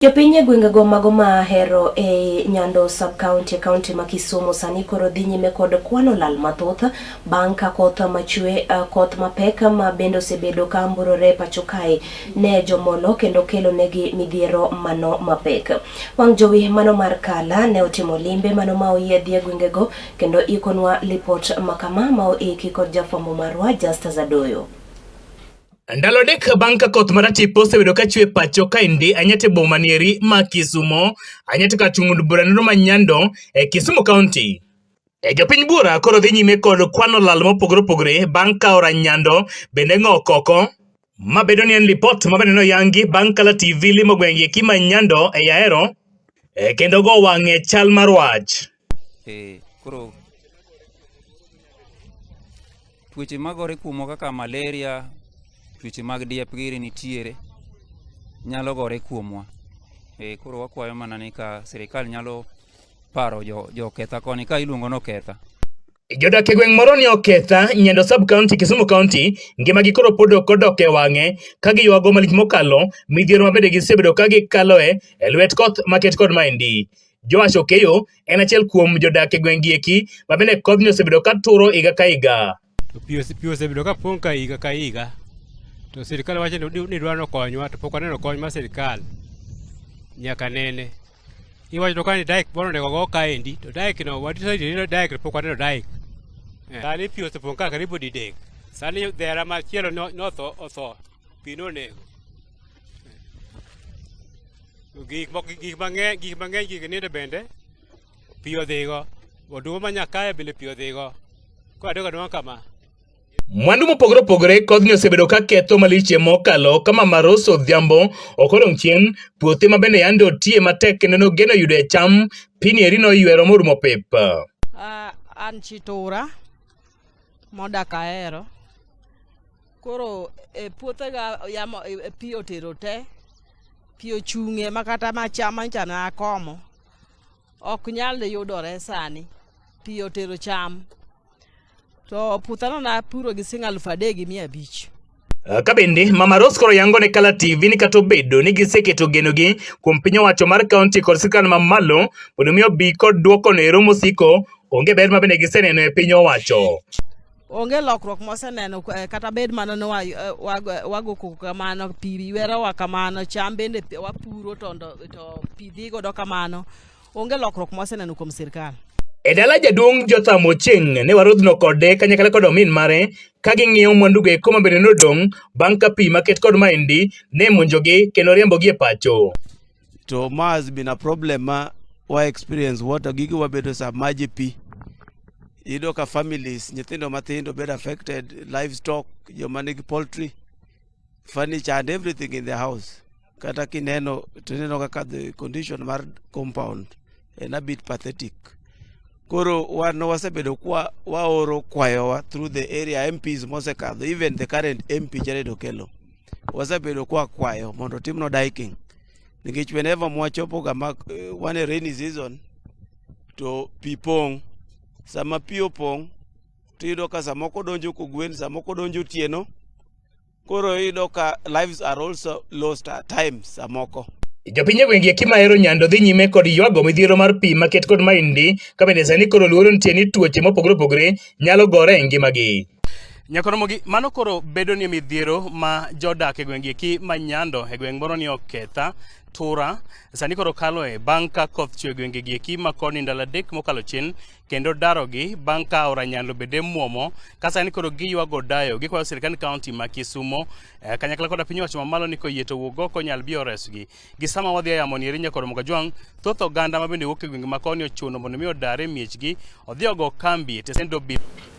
Jopiny e gwengego mago ma Ahero e Nyando sub-county e kaunti ma Kisumu sani koro dhi nyime kod kwano lal mathoth bang' ka koth machwe koth mapek ma bende osebedo ka mburore pacho kae ne jomolo kendo kelo negi midhiero mano mapek. Wang' jowi mano mar Kala ne otimo limbe mano ma oyiedhi e gwengego kendo ikonwa lipot makama ma oiki kod jafwambo marwa Justus Adoyo. Ndalo 3 bang' ka koth maratipo osebedo ka chwe pacho kaendi anyate boma nieri ma Kisumo, anyate ka chung' od bura nero ma Nyando e Kisumu County. E jopiny buora koro dhi nyime kod kwano lal mopogore opogore bang' ka aora Nyando bende ng'o koko. Ma bedo ni en lipot ma bende noyangi bang' Kala TV limo gweng' eki ma Nyando e Ahero e kendo go wang'e chal mar wach. Koro tuoche magore kuomwa kaka malaria, tuoche mag diep giri nitiere, nyalo gore kuomwa. Koro wakwayo mana ni ka sirikal nyalo paro jo Oketha koni ka iluongo ni Oketha. Jodak e gweng' moro ni Oketha, Nyando sub-county, Kisumu County, ngimagi koro pod ok odok e wang'e ka giywago malich mokalo midhiero ma bende gisebedo ka gikaloe e lwet koth maket kod maendi. Joash Okeyo en achiel kuom jodak e gweng' gi eki ma bende kodhni osebedo ka turo higa ka higa. To pi osebedo ka pong' ka higa ka higa. To sirikal wacho ni dwaro konywa to pok waneno kony mar sirikal nyaka nene. Iwacho to ka ni dike moro onego go kaendi to dike no wadecide ni dike to pok waneno dike. Sani pi osepong' ka karibu didek. Sani dhera machielo notho otho pi nonego. Gik moko gik mang'eny gik nindo bende pi odhigo. Oduma ma nyakaya bende pi odhigo. Koro adong' adong'a kama. Mwandu mopogore opogore kodhni osebedo ka ketho malich mokalo ka Mama Rose Odhiambo ok odong' chien puothe ma bende yande otiye matek kendo nogeno yudo e cham pini eri noywero morumo pep. An Chitura modak Ahero. Koro e puothega yamo pi otero te. Pi ochung'e makata ma cham manyocha nakomo ok nyal yudore sani. Pi otero cham. To puothano napuro gi siling 3,500. Ka bende Mama Rose koro yango ne Kala TV ni kata obedo ni giseketo genogi kuom piny owacho mar kaunti kod sirkal mamalo mondo mi obi kod duoko no ero mosiko, onge ber ma bende giseneno e piny owacho. Onge lokruok moseneno kata bed mana ni wago koko kamano, pi ywerowa kamano, cham bende wapuro to pi dhi godo kamano. Onge lokruok moseneno kuom sirkal. E dala jaduong' Jotham Ochieng' ne warodhno kode kanyakla kod omin mare ka ging'iyo mwandugo eko ma bende nodong' bang' ka pi maket kod maendi ne monjogi kendo riembogi e pacho. To ma has been a problem ma wa experience water gigi wabedo submerge pi. Iyudo ka families nyithindo mathindo bedo affected, livestock, joma nigi poultry, furniture and everything in the house. Kata kineno to ineno kaka the condition mar compound en a bit pathetic. Koro wan wasebedo kwa waoro kwayowa through the area MPs mosekadho, even the current MP Jared Okello. Wasebedo kwa kwayo mondo otimnwa diking. Nikech whenever mwachopo ga ma wan e rainy season to pi pong'. Sama pi opong' tiyudo ka samoko donjo kogwen, samoko donjo otieno. Koro iyudo ka lives are also lost at times samoko. Jopiny e gwenge eki mahero Nyando dhi nyime kod ywago midhiero mar pi maket kod maendi ka bende sani koro luoro nitie ni tuoche mopogore opogore nyalo gore e ngimagi. Nyakoromogi, mano koro bedo ni midhiero ma jodak e gwenge eki ma Nyando e gweng' moro ni Oketha, Tura, sani koro kaloe bang' ka koth chwe e gwenge gi eki ma koni ndalo 3 mokalo chien kendo darogi bang' ka aora Nyando bende muomo ka sani koro giywago dayo gikwayo sirkand kaunti ma Kisumo kanyakla koda piny owacho mamalo ni koyie to wuog oko nyal bi oresgi. Gi sama wadhi e yamo ni eri Nyakoro Mogajwang', thoth oganda ma bende wuok e gwenge ma koni ochuno mondo mi odar e miechgi odhi ogo kambi e tesend obila.